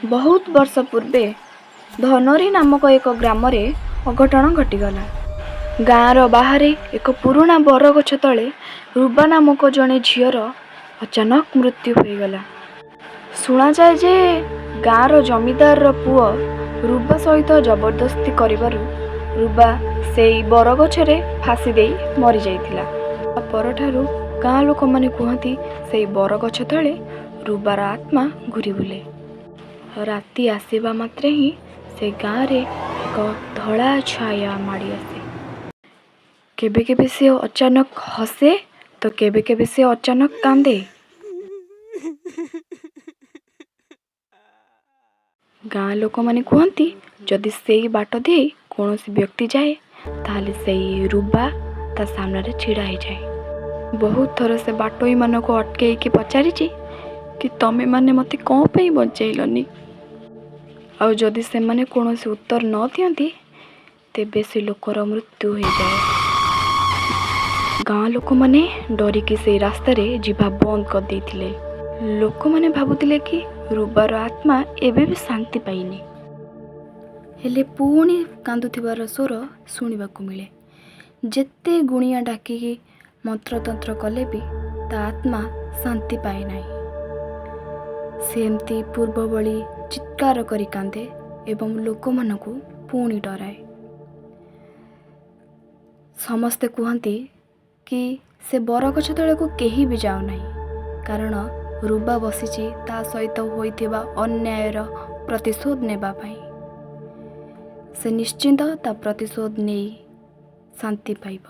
ବହୁତ ବର୍ଷ ପୂର୍ବେ ଧନୋରୀ ନାମକ ଏକ ଗ୍ରାମରେ ଅଘଟଣ ଘଟିଗଲା। ଗାଁର ବାହାରେ ଏକ ପୁରୁଣା ବରଗଛ ତଳେ ରୁବା ନାମକ ଜଣେ ଝିଅର ଅଚାନକ ମୃତ୍ୟୁ ହୋଇଗଲା। ଶୁଣାଯାଏ ଯେ ଗାଁର ଜମିଦାରର ପୁଅ ରୁବା ସହିତ ଜବରଦସ୍ତି କରିବାରୁ ରୁବା ସେଇ ବରଗଛରେ ଫାଶୀ ଦେଇ ମରିଯାଇଥିଲା। ତା ପରଠାରୁ ଗାଁ ଲୋକମାନେ କୁହନ୍ତି, ସେଇ ବରଗଛ ତଳେ ରୁବାର ଆତ୍ମା ଘୂରି ବୁଲେ। ରାତି ଆସିବା ମାତ୍ରେ ହିଁ ସେ ଗାଁରେ ଏକ ଧଳା ଛାୟା ମାଡ଼ି ଆସେ। କେବେ କେବେ ସେ ଅଚାନକ ହସେ ତ କେବେ କେବେ ସେ ଅଚାନକ କାନ୍ଦେ। ଗାଁ ଲୋକମାନେ କୁହନ୍ତି, ଯଦି ସେଇ ବାଟ ଦେଇ କୌଣସି ବ୍ୟକ୍ତି ଯାଏ, ତାହେଲେ ସେଇ ରୁବା ତା ସାମ୍ନାରେ ଛିଡ଼ା ହେଇଯାଏ। ବହୁତ ଥର ସେ ବାଟୋଇମାନଙ୍କୁ ଅଟକେଇକି ପଚାରିଛି କି ତମେମାନେ ମୋତେ କ'ଣ ପାଇଁ ବଞ୍ଚେଇଲନି? ଆଉ ଯଦି ସେମାନେ କୌଣସି ଉତ୍ତର ନ ଦିଅନ୍ତି, ତେବେ ସେ ଲୋକର ମୃତ୍ୟୁ ହୋଇଯାଏ। ଗାଁ ଲୋକମାନେ ଡରିକି ସେଇ ରାସ୍ତାରେ ଯିବା ବନ୍ଦ କରିଦେଇଥିଲେ। ଲୋକମାନେ ଭାବୁଥିଲେ କି ରୁବାର ଆତ୍ମା ଏବେ ବି ଶାନ୍ତି ପାଇନି। ହେଲେ ପୁଣି କାନ୍ଦୁଥିବାର ସ୍ୱର ଶୁଣିବାକୁ ମିଳେ। ଯେତେ ଗୁଣିଆ ଡାକିକି ମନ୍ତ୍ରତନ୍ତ୍ର କଲେ ବି ତା ଆତ୍ମା ଶାନ୍ତି ପାଏ ନାହିଁ। ସେମିତି ପୂର୍ବ ଭଳି ଚିତ୍କାର କରି କାନ୍ଦେ ଏବଂ ଲୋକମାନଙ୍କୁ ପୁଣି ଡରାଏ। ସମସ୍ତେ କୁହନ୍ତି କି ସେ ବରଗଛ ତଳକୁ କେହି ବି ଯାଉନାହିଁ, କାରଣ ରୁବା ବସିଛି ତା ସହିତ ହୋଇଥିବା ଅନ୍ୟାୟର ପ୍ରତିଶୋଧ ନେବା ପାଇଁ। ସେ ନିଶ୍ଚିନ୍ତ ତା ପ୍ରତିଶୋଧ ନେଇ ଶାନ୍ତି ପାଇବ।